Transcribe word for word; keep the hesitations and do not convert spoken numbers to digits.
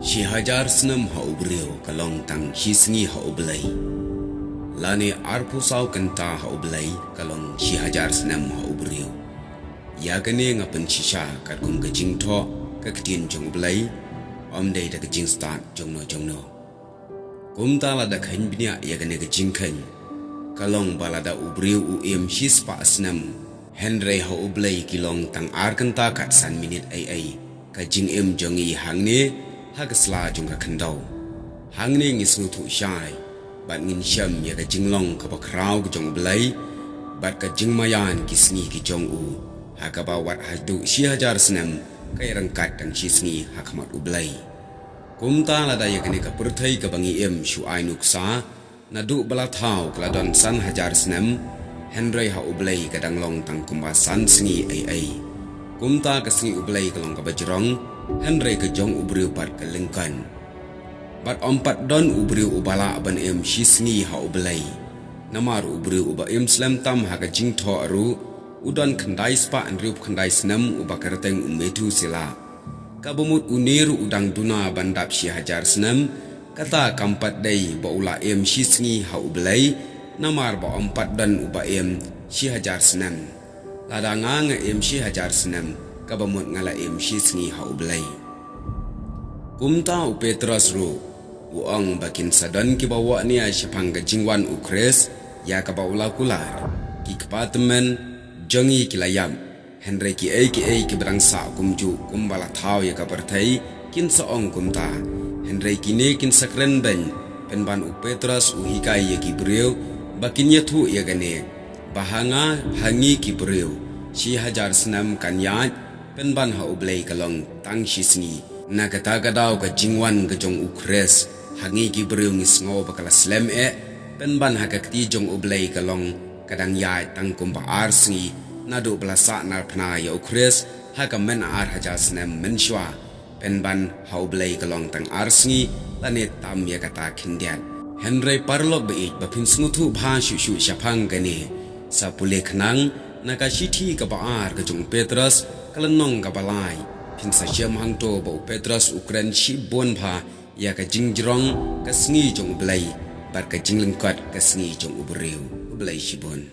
Shi hajar snem ha u briew ka long tang shi sngi ha U Blei, lane arphew saw kynta ha U Blei ka long shi hajar snem ha u briew. Ïa kane nga pynshisha katkum ka jingthoh ka ktien jong U Blei, ym dei da ka jingstad jongno jongno. Kumta lada kheiñ bniah ïa kane ka jingkheiñ, ka long ba lada u briew u im shispah snem, hynrei ha U Blei ki long tang ar kynta kat san minit ei ei, ka jingim jong ngi hangne ha ka sla jong ka khyndew. Hangne ngi sngewthuh shai bad ngin shem ïa ka jinglong kaba khraw ka jong U Blei bad ka jingmaïan ki sngi ki jong u, ha kaba wat haduh shi hajar snem ka ïaryngkat tang shi sngi ha khmat U Blei. Kumta lada ïa kane ka pyrthei kaba ngi im shu ai nuksa, naduh ba la thaw ka la don san hajar snem, hynrei ha U Blei ka dang long tang kumba san sngi ei ei. Kumta ka sngi U Blei ka long kaba jrong, hynrei ka jong u briew pat ka lyngkot. Bad ym pat don u briew uba lah ban im shi sngi ha U Blei. Namar u briew uba im slem tam ha ka jingthoh ruh, u don khyndai spah hynriew phew khyndai snem, uba kyrteng u Methuselah. Kaba mut une ruh u dang duna ban dap shi hajar snem, kata kam pat dei ba u la im shi sngi ha U Blei, namar ba ym pat don uba im shi hajar snem. Lada nga nga im shi hajar snem, kaba mut nga la im shi sngi ha U Blei. Kumta u Petros ruh u ong ba kin sa don kiba wad nia shaphang ka jingwan U Khrist, ïa kaba u la kular, ki kpa tymmen jong ngi ki la ïap, hynrei kiei kiei kiba dang sah kumjuh kumba la thaw ïa ka pyrthei kin sa ong kumta. Hynrei kine kin sa kren beiñ, pynban u Petros u hikai ïa ki briew ba kin ïathuh ïa kane, ba ha nga, ha ngi ki briew, shi hajar snem kan ïaid, pynban ha U Blei ka long tang shi sngi. Na kata ka daw ka jingwan ka jong U Khrist ha ngi ki briew ngi sngew ba ka la slem eh, pynban ha ka kti jong U Blei ka long ka dang ïaid tang kumba ar sngi, naduh ba la sah narphna ïa U Khrist ha ka mynta ar hajar snem mynshuwa. Pynban ha U Blei ka long tang ar sngi, lane tam ïa kata khyndiat. Hynrei paralok ba ïeit, ba phin sngewthuh bha shuh shuh shaphang kane, sa pule khnang na ka shithi kaba ar ka jong u Petros, ka lynnong kaba lai. Phin sa shem hangto ba u Petros u kren shibun bha ïa ka jingjrong ka sngi jong U Blei bad ka jinglyngkot ka sngi jong u briew. U Blei shibun.